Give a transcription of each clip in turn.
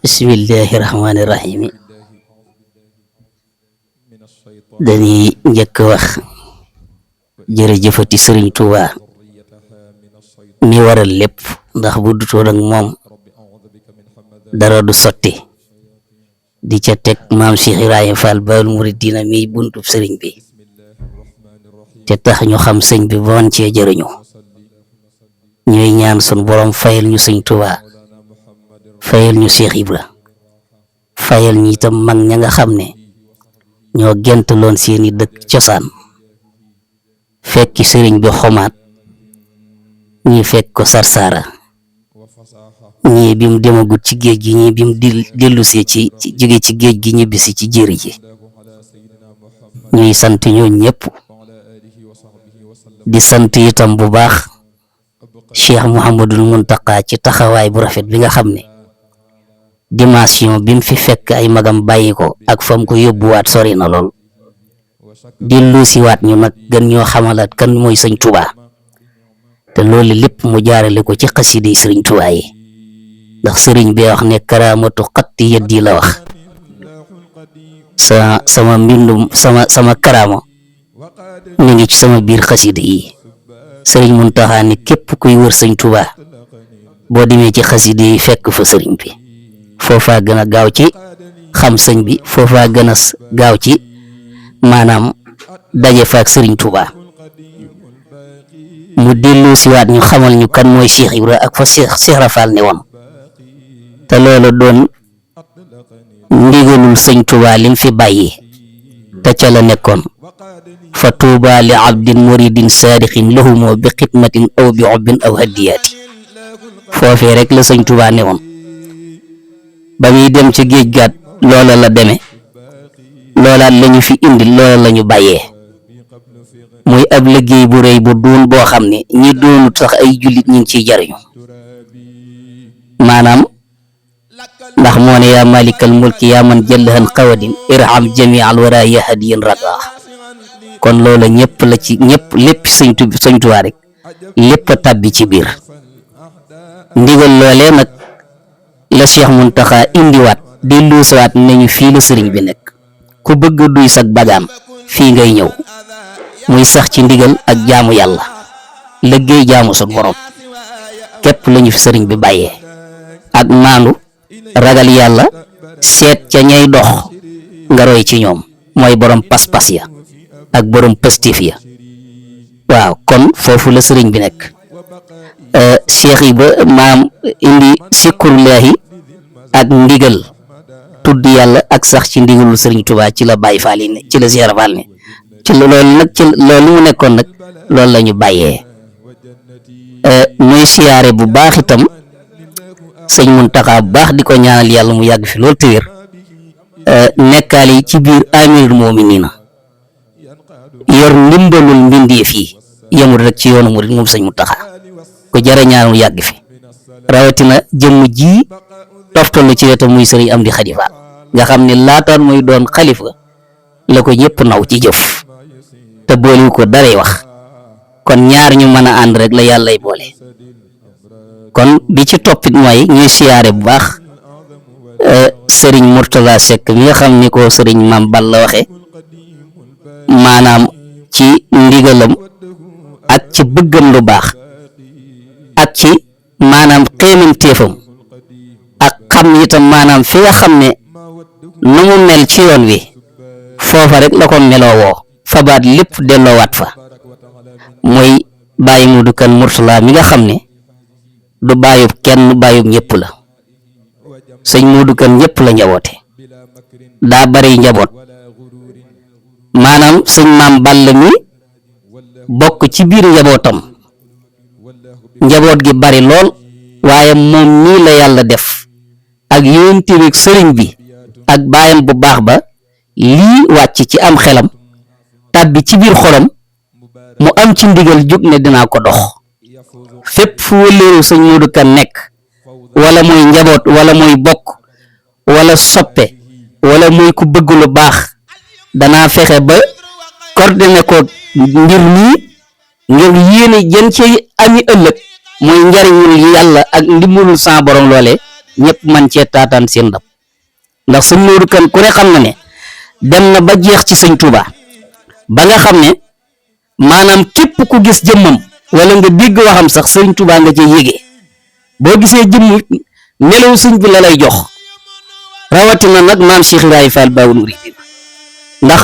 bismillahi rahmaani rahim dañuy njëkk wax jërëjëfati sëriñ Tuuba mi waral lépp, ndax bu dutoon ak moom dara du sotti. di ca teg maam Cheikh Ibrahima Fall Baabul Muridiina mi buntub sëriñ bi te tax ñu xam sëñ bi ba man cee jëriñu. ñuy ñaan sun borom fayal ñu sëñ Tuuba, fayal ñu Cheikh Ibra, fayal ñi itam mag ña nga xam ne ñoo gentaloon seeni dëkk cosaan fekki sëriñ bi xomaat, ñii fekk ko Sarsara, ñii bi mu demagut ci géej gi, ñii bi mu dellusee ci jóge ci géej gi ñibbisi ci jéeri ji. ñuy sant ñoo ñëpp di sant itam bu baax Cheikh Mouhamadul Muntaqa ci taxawaay bu rafet bi nga xam ne dimension bi mu fi fekk ay magam bàyyi ko ak fam ko yóbbuwaat sori na lool. dellusiwaat ñu nag gën ñoo xamalaat kan mooy sëñ Tuuba, te loolu lépp mu jaarale ko ci xasida yi sëriñ Tuuba yi, ndax sëriñ bi wax ne karaamatu xatti yeddi la wax. sama mbindum sama karaama mi ngi ci sama biir xasida yi. sëriñ Muntaxa ne képp kuy wër sëñ Tuuba boo demee ci xasida yi fekk fa sëriñ bi. foofaa gën a gaaw ci xam sëñ bi, foofaa gën a gaaw ci maanaam daje fa ak sëriñ Tuuba. mu dellu siwaat ñu xamal ñu kan mooy Cheikh Ibra ak fa Cheikh Rafal ne woon, te loolu doon ndigalul sëñ Tuuba lim fi bàyyi te ca la nekkoon. fa tuuba li abdin muridin saadiqin lahumoo bi xidmatin aw bi obbin aw hadiyaati. foofee rek la sëñ Tuuba ne woon. ba muy dem ci géej gaat loola la demee, loolaat lañu fi indi, loola lañu bàyyee. muy ab liggéey bu rëy bu duun boo xam ne ñi doonut sax ay jullit ñi ngi ciy jariñu. maanaam ndax moo ne yaa malikal mulki yaa man jëllahan xawadin irham jami al wara ya hadiyan rada. kon loola ñëpp la ci ñëpp lépp sëñ Tuuba rek lépp a tàbbi ci biir. ndigal loolee nag la Cheikh Muntaxa indiwaat dellusiwaat nañu fii la sëriñ bi nekk. ku bëgg a duy sag bagaan fii ngay ñëw, muy sax ci ndigal ak jaamu yàlla, liggéey jaamu sun borom képp lañu fi sëriñ bi bàyyee. ak maandu, ragal yàlla, seet ca ñay dox nga roy ci ñoom, mooy borom pas-pas ya ak borom pëstif ya. waaw kon foofu la sëriñ bi nekk. Cheikh yi ba maam indi sikkurullaahi ak ndigal, tudd yàlla ak sax ci ndigalul sëriñ Tuuba ci la Baay Faal ne, ci la Cheikh Faal ne, ci loolu nag ci loolu mu nekkoon nag loolu la ñu bàyyee. muy siyaare bu baax itam sëñ Muntaxa bu baax di ko ñaanal yàlla mu yàgg fi loolu te wér. nekkaal yi ci biir amirul mu'miniina yor ndimbalul mbindeef yi, yemul rek ci yoonu murid moom sëñ Muntaxa ko jara ñaan mu yàgg fi, rawatina jëmm ji toftalu ci wetam muy sëriñ Amdi Xadi Faal nga xam ne laataan muy doon xalifa la ko ñëpp naw ci jëf te booliwu ko daray wax. kon ñaar ñu mën a ànd rek la yàllay boole. kon bi ci toppit mooy ñuy siyaare bu baax sëriñ Murtala Seck mi nga xam ni ko sëriñ Maam Balla waxe, maanaam ci ndigalam ak ci bëggam lu baax ak ci maanaam xéemanteefam ak xam itam maanaam fi nga xam ne nu mu mel ci yoon wi foofa rek la ko meloo woo fabaat lépp delloowaat fa. mooy bàyyi Mudu Kan Murtala mi nga xam ne du bàyyub kenn, bàyyub ñëpp la. sëñ Mudu Kan ñëpp la njaboote, daa bari njaboot. maanaam sëñ Maam Balla mi bokk ci biir njabootam, njaboot gi bari lool, waaye moom nii la yàlla def ak yonent bi ak sëriñ bi ak baayam bu baax ba lii wàcc ci am xelam tàbbi ci biir xolam, mu am ci ndigal jóg ne dinaa ko dox. fépp fu wëlleeru sëñ Mudu Kan nekk, wala mooy njaboot wala mooy bokk wala soppe wala mooy ku bëgg lu baax, danaa fexe ba coordonné ko mbir mii ngir yéene jën ci ami ëllëg mooy njariñul yàlla ak ndimbalul sa borom loole ñëpp man cee taataan seen ndab ndax sëñ Modou Kane ku ne xam na ne dem na ba jeex ci sëñ Touba ba nga xam ne maanaam képp ku gis jëmmam wala nga dégg waxam sax sëñ Touba nga cee yéege boo gisee jëmm melaw sëñ bi la lay jox rawatina nag maam Cheikh Ibrahima Fall Baabul Muriidiin ndax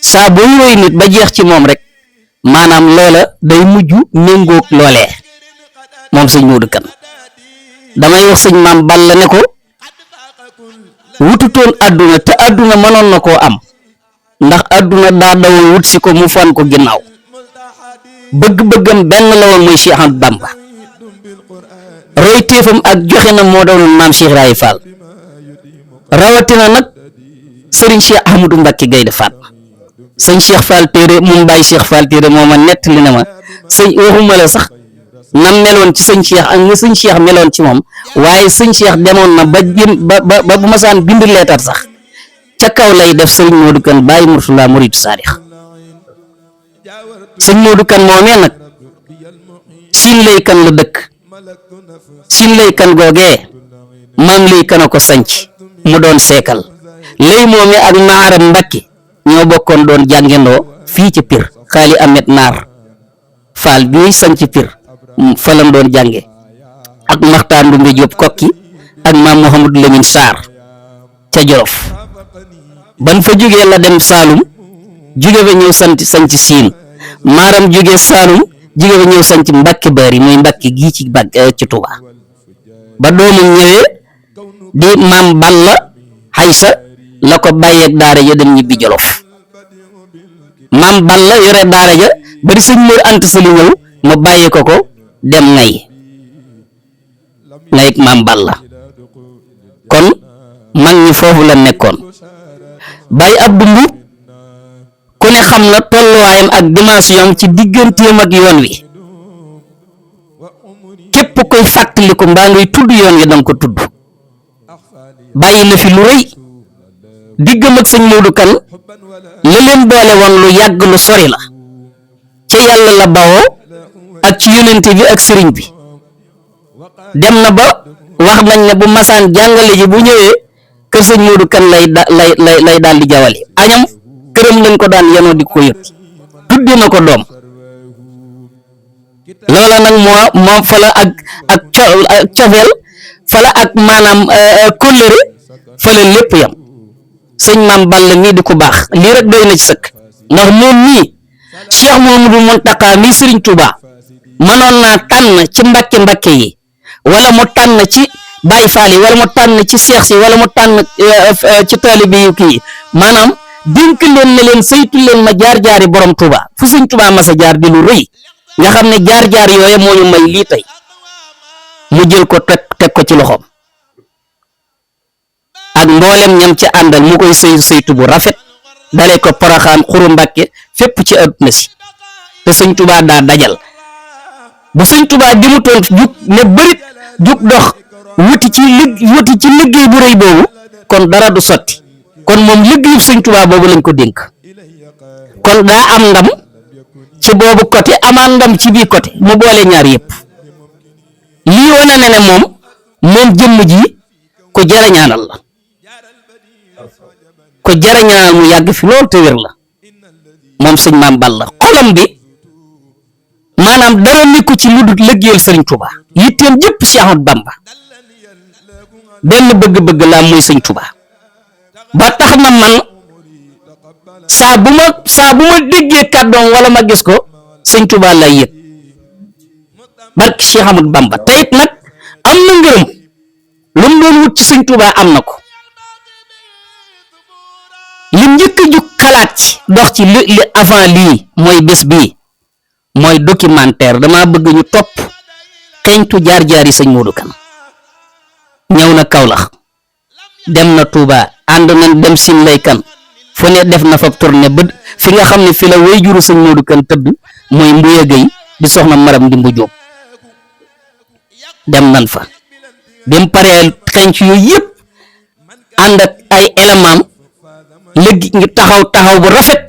saa boo roy nit ba jeex ci moom rek maanaam loola day mujj méngoog loolee moom sëñ Modou Kane damay wax sëñ maam Balla ne ko wututoon àdduna te àdduna mënoon na koo am ndax àdduna daa dawoon wut si ko mu fan ko ginnaaw bëgg-bëggam benn la woon mooy Cheikh Ahmadou Bamba roy téefam ak joxe na moo doonoon maam Cheikh Ibrahima Fall rawatina nag Serigne Cheikh Ahmadou Mbacké Gaïndé Fatma sëñ Cheikh Fall Téere moom Baye Cheikh Fall Téere moo ma nettali na ma sëñ waxuma la sax nam meloon ci sëñ Cheikh ak nga sëñ Cheikh meloon ci moom waaye sëñ Cheikh demoon na ba jëm ba bu masaan bind leetar sax ca kaw lay def sëriñ Modou Kane Baye Murtala Murid Saadix sëñ Modou Kane moomee nag siin lay kan la dëkk siin lay kan googee maam lay kan a ko sanc mu doon seekal lay moomee ak Maaram Mbacké ñoo bokkoon doon jàngendoo fii ci Pire xaali Amet Naar Fall bi muy sanc Pire fa lam doon jànge ak Maxtaar Ndumbe Jóob kokki ak maam Mouhamadou Lamine Sarr ca Jolof ban fa jógee la dem Saalum jóge fa ñëw sanc siin Maaram jóge Saalum jóge fa ñëw sanc Mbàkke Bari muy Mbàkke gii ci Tuuba ba doomam ñëwee di maam Balla Xaysa la ko bàyyeeg daara ja dem ñibbi Jolof maam Balla yore daara ja bari sëñ Mor Anta Sali ñëw ma bàyyee ko dem ngay maam Balla kon mag ñi foofu la nekkoon Baye Abdou Mbuub ku ne xam na tolluwaayam ak dimension ci digganteem ak yoon wi képp koy fàttaliku mbaa ngay tudd yoon wi danga ko tudd bàyyi na fi lu rëy diggam ak sëñ Modou Kane la leen boole woon lu yàgg lu sori la ca yàlla la bawoo ak ci yonente bi ak sëriñ bi dem na ba wax nañ ne bu masaan jàngale ji bu ñëwee kër sëñ Modou Kane lay daal di jawali añam këram lañ ko daan yenoo di ko yët tudde na ko doom loola nag moo fa la ak cofeel fa la ak maanaam kóllëre fa la lépp yam sëñ maam Balla mii di ko baax lii rek doy na ci sëkk ndax moom mii Cheikh Mouhamadou Mountakha mii Serigne Touba mënoon naa tànn ci mbàkke yi wala mu tànn ci Baye Fall yi wala mu tànn ci Cheikh si wala mu tànn ci taalibe yu kii maanaam dénk leen ne leen saytu leen ma jaar-jaari borom Touba fu sëñ Touba masa jaar di lu rëy nga xam ne jaar-jaar yooye moo ñu may lii tey mu jël ko teg ko ci loxoom ak mboolem ñam ci àndal mu koy saytu bu rafet dalee ko Poroxaan Xuru Mbàkke fépp ci àdduna si te sëñ Touba daa dajal bu sëñ Touba jëmutoon jug ne bërit jug dox wuti ci liggéey bu rëy boobu kon dara du sotti kon moom liggéeyu sëñ Touba boobu lañ ko dénk kon daa am ndam ci boobu côté amaan ndam ci bii côté mu boole ñaar yëpp lii wane ne moom jëmm ji ko jarañaanal la ko jarañaanal mu yàgg fi loolu te wér la moom sëñ maam Balla xolam bi maanaam dara nekku ci lu dul liggéeyal sëriñ Touba yitteem jëpp Cheikh Ahmadou Bamba benn bëgg-bëgg laa muy sëñ Touba ba tax na man saa bu ma déggee kàddoom wala ma gis ko sëñ Touba lay yëg barki Cheikh Ahmadou Bamba te it nag am na ngërëm lu mu doon wut ci sëñ Touba am na ko li njëkk a jug xalaat ci dox ci li avant lii mooy bés bii mooy documentaire dama bëgg ñu topp xeeñtu jaar-jaari sëñ Modou Kane ñëw na Kaolack dem na Touba ànd nañ dem Sine lay kan fu ne def na fa tournée ba fi nga xam ne fi la way juru sëñ Modou Kane tëdd mooy Mbuya Gueye di soxna Maram Ndimbu Jóob dem nañ fa dem paree xeeñc yooyu yëpp ànd ak ay élément léegi ngi taxaw bu rafet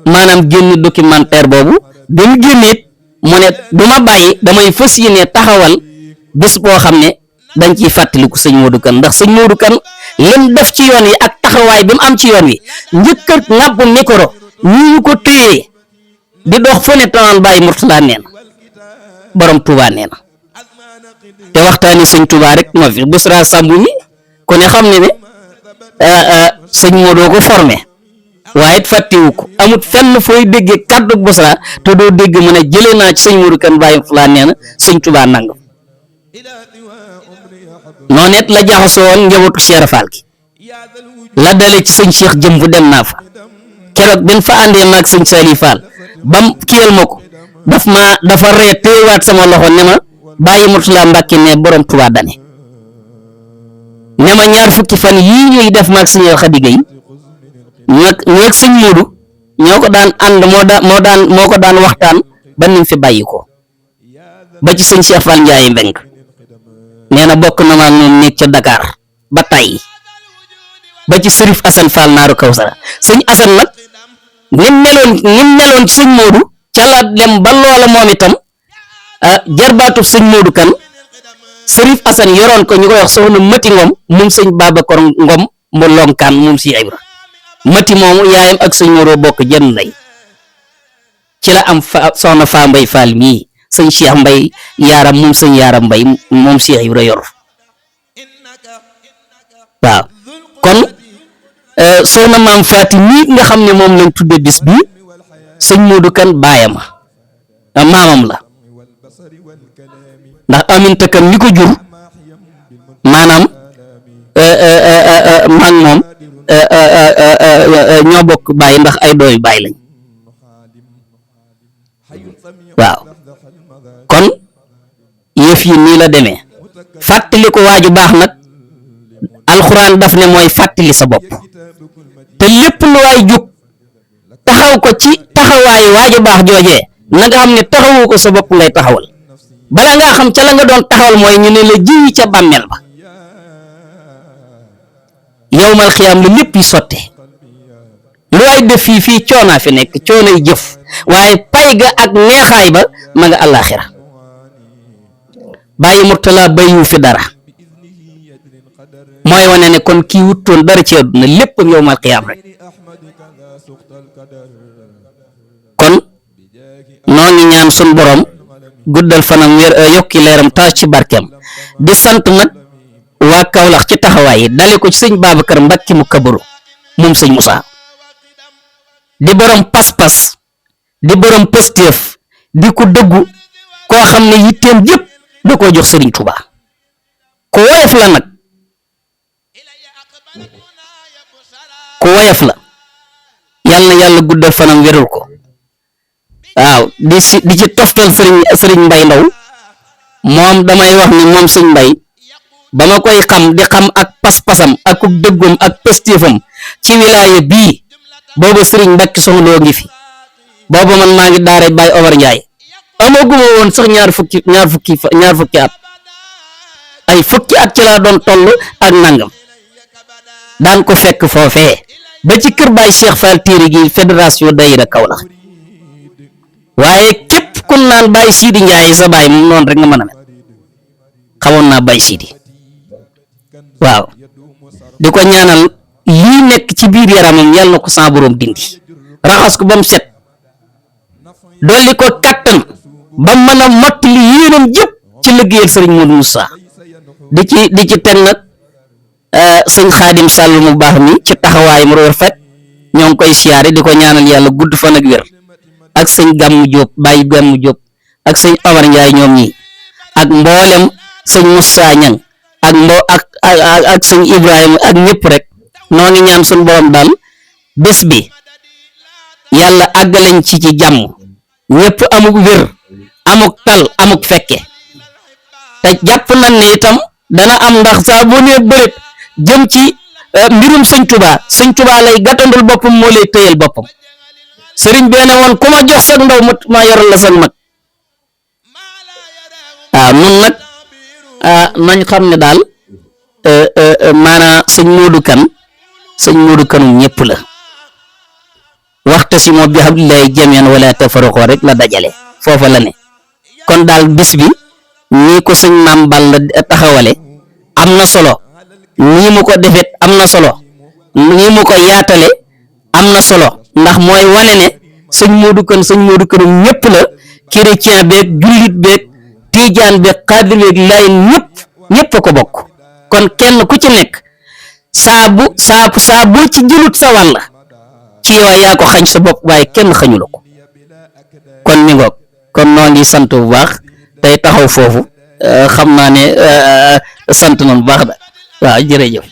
maanaam génn documentaire boobu ba mu génneet mu ne du ma bàyyi damay fas yéene taxawal bés boo xam ne dañ ciy fàttaliku sëñ Modou Kane ndax sëñ Modou Kane lim def ci yoon wi ak taxawaay bi mu am ci yoon wi njëkk a ŋàbb micro ñu ko téye di dox fu ne tanaan Baye Mourtala nee na borom Touba nee na te waxtaani sëñ Touba rek moo fi Busra Samb mi ku ne xam ne sëñ Modou ko formé waaye it fàttewu ko amut fenn fooy déggee kàddu Busra te doo dégg mu ne jëlee naa ci sëñ Modou Kane Baye Mourtala nee na sëñ Touba nangam noonu it la jaxasoo woon njabootu Cheikh Fall gi la dale ci sëñ Cheikh jëm bu dem naa fa keroog bin fa àndee maag sëñ Sali Fall bam kiyal ma ko dafa ree téewaat sama loxo ne ma Baye Mourtala Mbàkke ne borom Touba dane ne ma ñaar fukki fan yii ñuy def maag sëñ Xadi Gay ñeeg sëñ Modou ñoo ko daan ànd moo ko daan waxtaan ba nim fi bàyyi ko ba ci sëñ Cheikh Fall Ndiaye Mbeng nee na bokk na maa moom nekk ca Dakar ba tey ba ci Sërif Assane Fall naaru Kawsara sëñ Assane nag nim meloon ci sëñ Modou ca la dem ba loola moom itam jarbaatu sëñ Modou Kane Sërif Assane yoroon ko ñu koy wax soxna Mati Ngom moom sëñ Babacar Ngom mu lonkaan moom si Ibra Mati moomu yaayam ak sëñ Modou bokk jenn lay ci la am soxna Fa Mbay Fall mii sëñ Cheikh Mbay yaaram moom sëñ yaaram Mbay moom Cheikh Ibra yor waaw kon soxna maam Faati mii nga xam ne moom lañ tudde bis bi sëñ Modou Kane baayama maamam la ndax Aminta Kane mi ko jur maanaam maag moom ñoo bokk baay ndax ay dooyu baay lañ waaw kon yëf yi nii la demee fàttali ko waaju baax nag alxuraan daf ne mooy fàttali sa bopp te lépp lu waay jóg taxaw ko ci taxawaayu waaju baax joojee na nga xam ne taxawu ko sa bopp ngay taxawal bala ngaa xam ca la nga doon taxawal mooy ñu ne la jiwi ca bàmmeel ba yowmal xiyaam la lépp yi sotte lu waay def fii coonaa fi nekk coonay jëf waaye pay ga ak neexaay ba ma nga àllaaxira Baye Mourtala bayiwu fi dara mooy wane ne kon kii wuttoon dara ci àdduna lépp yowmal xiyaam rek kon noo ngi ñaan sun borom guddal fanam wér yokki leeram taas ci barkeem di sant nag waa Kawlax ci taxawaay yi dale ko ci sëñ Babacar Mbacke mu kabaru moom sëñ Moussa di borom pas-pas di borom pëstéef di ko dëggu koo xam ne yitteem yëpp da koo jox Serigne Touba ku woyof la nag ku woyof la yàlla na yàlla guddal fanam wéral ko waaw di ci toftal Serigne Mbay Ndaw moom damay wax ni moom sëñ Mbay ba ma koy xam di xam ak pas-pasam ak dëggum ak pëstéefam ci wilaaya bii booba Serigne Mbacke Soxna Lo ngi fi booba man maa ngi daara Baye Omar Ndiaye amaguma woon sax ñaar fukki at ay fukki at ci laa doon toll ak nangam daan ko fekk foofee ba ci kër Baye Cheikh Fall téere gi fédération Daïra Kaolack waaye képp kun naan Baye Sidi Ndiaye sa baay moom noonu rek nga mën a mel xamoon naa Baye Sidi waaw di ko ñaanal lii nekk ci biir yaramam yàlla na ko sa borom dindi raxas ko ba mu set dolli ko kattan ba mën a mottali yéenam jëpp ci liggéeyal sëriñ Modou Moussa di ci teg nag sëñ Xaadim Sall mu baax mi ci taxawaay mu rafet ñoo ngi koy siyaare di ko ñaanal yàlla gudd fan ak wér ak sëñ Gàmmu Jóob Baye Gàmmu Jóob ak sëñ Omar Ndiaye ñoom ñi ak mboolem sëñ Moussa Ñang ak sëñ Ibrahima ak ñëpp rek noo ngi ñaan suñu borom daal bés bi yàlla àggaleñ ci jàmm ñëpp amuk wér amuk tal amuk fekke te jàpp nañ ne itam dana am ndax saa boo nee bëreet jëm ci mbirum sëñ Tuubaa lay gàttandul boppam moo lay tëyal boppam sëriñ bee ne woon ku ma jox sag ndaw ma yoral la sag mag waaw nun nag nañ xam ne daal maanaa sëñ Modou Kane ñëpp la waxta si moo bi hablillahi jamian wala tafarraqu rek la dajale foofa la ne kon daal bis bi nii ko sëñ Maam Balla taxawale am na solo nii mu ko defet am na solo nii mu ko yaatale am na solo ndax mooy wane ne sëñ Modou Kane ñëpp la chrétien beeg jullit beeg tiijaan beeg xaadir beeg layin ñëpp a ko bokk kon kenn ku ci nekk saa boo ci jëlut sa wàll ci yow yaa ko xañ sa bopp waaye kenn xañu la ko kon mi ngoog kon noo ngi sant bu baax tey taxaw foofu xam naa ne sant na bu baax da waaw jërëjëf